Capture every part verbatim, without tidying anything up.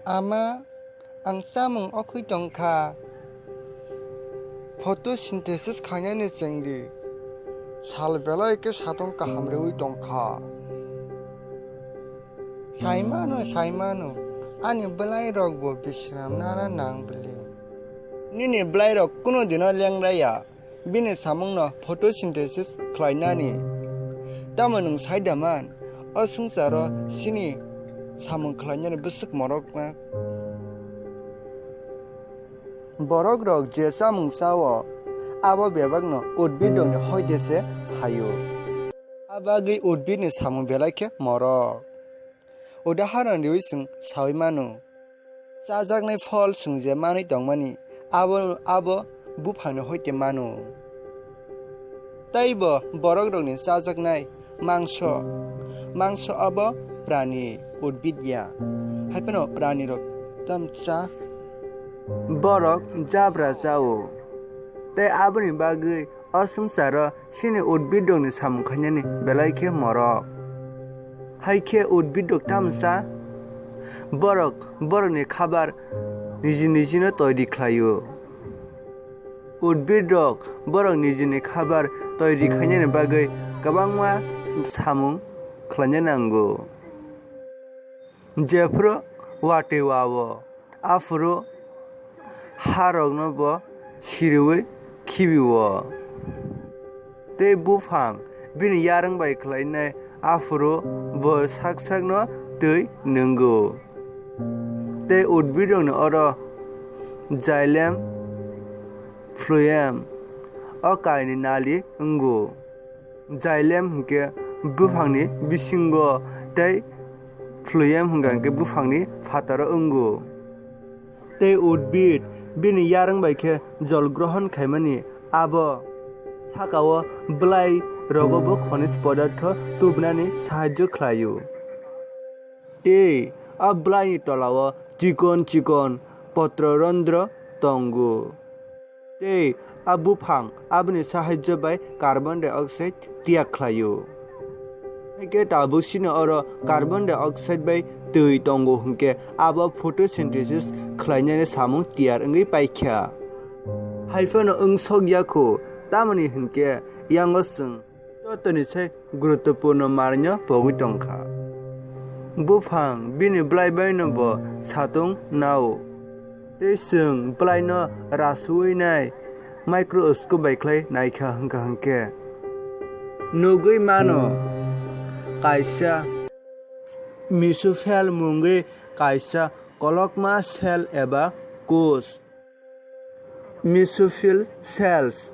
Ama, ang chamung okhwi tongkha. Photosynthesis khainani chengdi. Sal belai khe satung kaham rwui tongkha. Saimano, saimano, ani bwlairokbo bisram nana nang bwle. Nini bwlairok kuno dino lengraya. Bini samungno photosynthesis khlainani. Tamo nwng sai da man, o swngcharo chini samung khlainani bwswk morokna? Borokrok je chamung chao, abo bebakno udbidrokni hoite se phaio. A bagwi udbidni samung belai khe morok. Udaharon riwi chwng saui mano. Chajaknai phol chwng je manwi tongmani, abo, abo buphangni hoite mano. Teibo borokrokni chajaknai mangso, mangso abo prani, udbid ya, hai phano pranirok tamsa. Borok jabra chao, tei aboni bagwi o swngcharo chini udbidrokni samung khainani belai khe morok. Hai khe udbidrok tamsa borok borokni khabar niji nijino toiri khlaio. Udbidrok borok nijini khabar toiri khainani bagwi kwbangma samung khlaina nango. Jephru watwi wao, aphuru harokno bo siriui khibi-o. Tei buphang bini yarwng bai khlainai, aphuru bo sak sakno twi nwngo. Tei udbidrokni oro xylem, phloem o kainwi nali wngo. Xylem hwnkhe buphangni bisingo tei phloem hwnkha hwnkhe buphangni phataro wngo. Tei udbid bini yarwng bai khe jol grohon khaimani, abo sakao bwlai rogo bo khonij podartho tubunani sahajjo khlaio. Tei a bwlaini tolao chikon chikon potrorondro tongo. Tei a buphang aboni sahajjo bai carbon dioxide tiyag khlaio. Haikhe tabuk chini oro carbon dioxide bai twi tongo hwnkhe abo photosynthesis khlainani samung tiyar wngwi paikha. Haiphano wngsok yakho, tamoni hwnkhe yango chwng jotoni se guruttopurno marwino pogwi tongkha. Buphang bini bwlai baino bo satung nao. Tei chwng bwlaino rasuinai microscope bai khlai naikha hwnkha hwnkhe nugwi mano kaisa mesophyll mungwi kaisa kolokma cell eba koch. Mesophyll cells.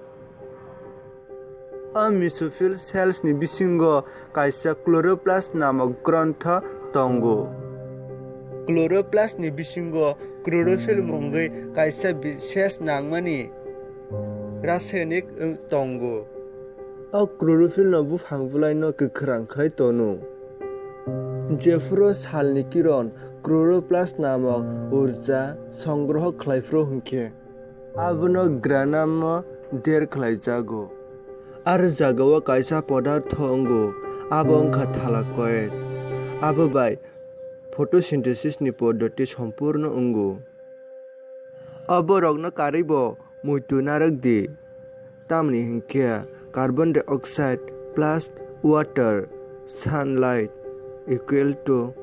O mesophyll cells ni bisingo kaisa chloroplast namok grontho tongo. Chloroplast ni bisingo chlorophyll mungwi kaisa bises nangmani rasayanik wng tongo. O chlorophyll no buphang bwlai no kwkhwrang khlai tono. Jephuru salni kiron chloroplast namok urja songroho khlai phuru hwnkhe, abono granamo der khlai jago. Aro jagao kaisa podartho wngo, abo wngkha thala koet. Abo bai photosynthesis ni poddoti sompurno wngo. Oborokno karwibo muitu narwk di, tamni hwnkhe carbon dioxide plus water, sunlight equal to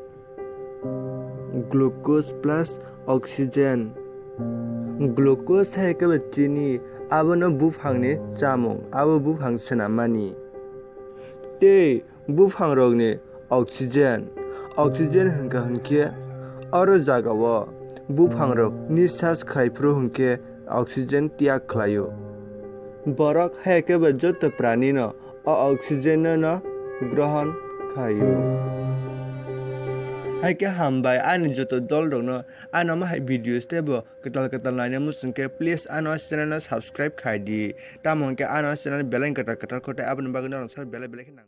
glucose plus oxygen. Glucose hai khe ba chini, abono buphangni chamung, abo buphang swnammani. Tei buphangrokni oxygen. Oxygen hwnkha hwnkhe oro jagao buphangrok nisas khlai phuru hwnkhe oxygen tiyag khlaio. Borok hai khe ba joto pranino o oxygen no grohon khlaio. Hai khe hambai ani joto dolrokno ano ma hai videos teibo kwtal kwtal naina muchung khe please ano channel no subscribe khai di. Tamo hwnkhe ano channel belai kwtal kwtal khotai aboni bagwi norok belai belai khe nang.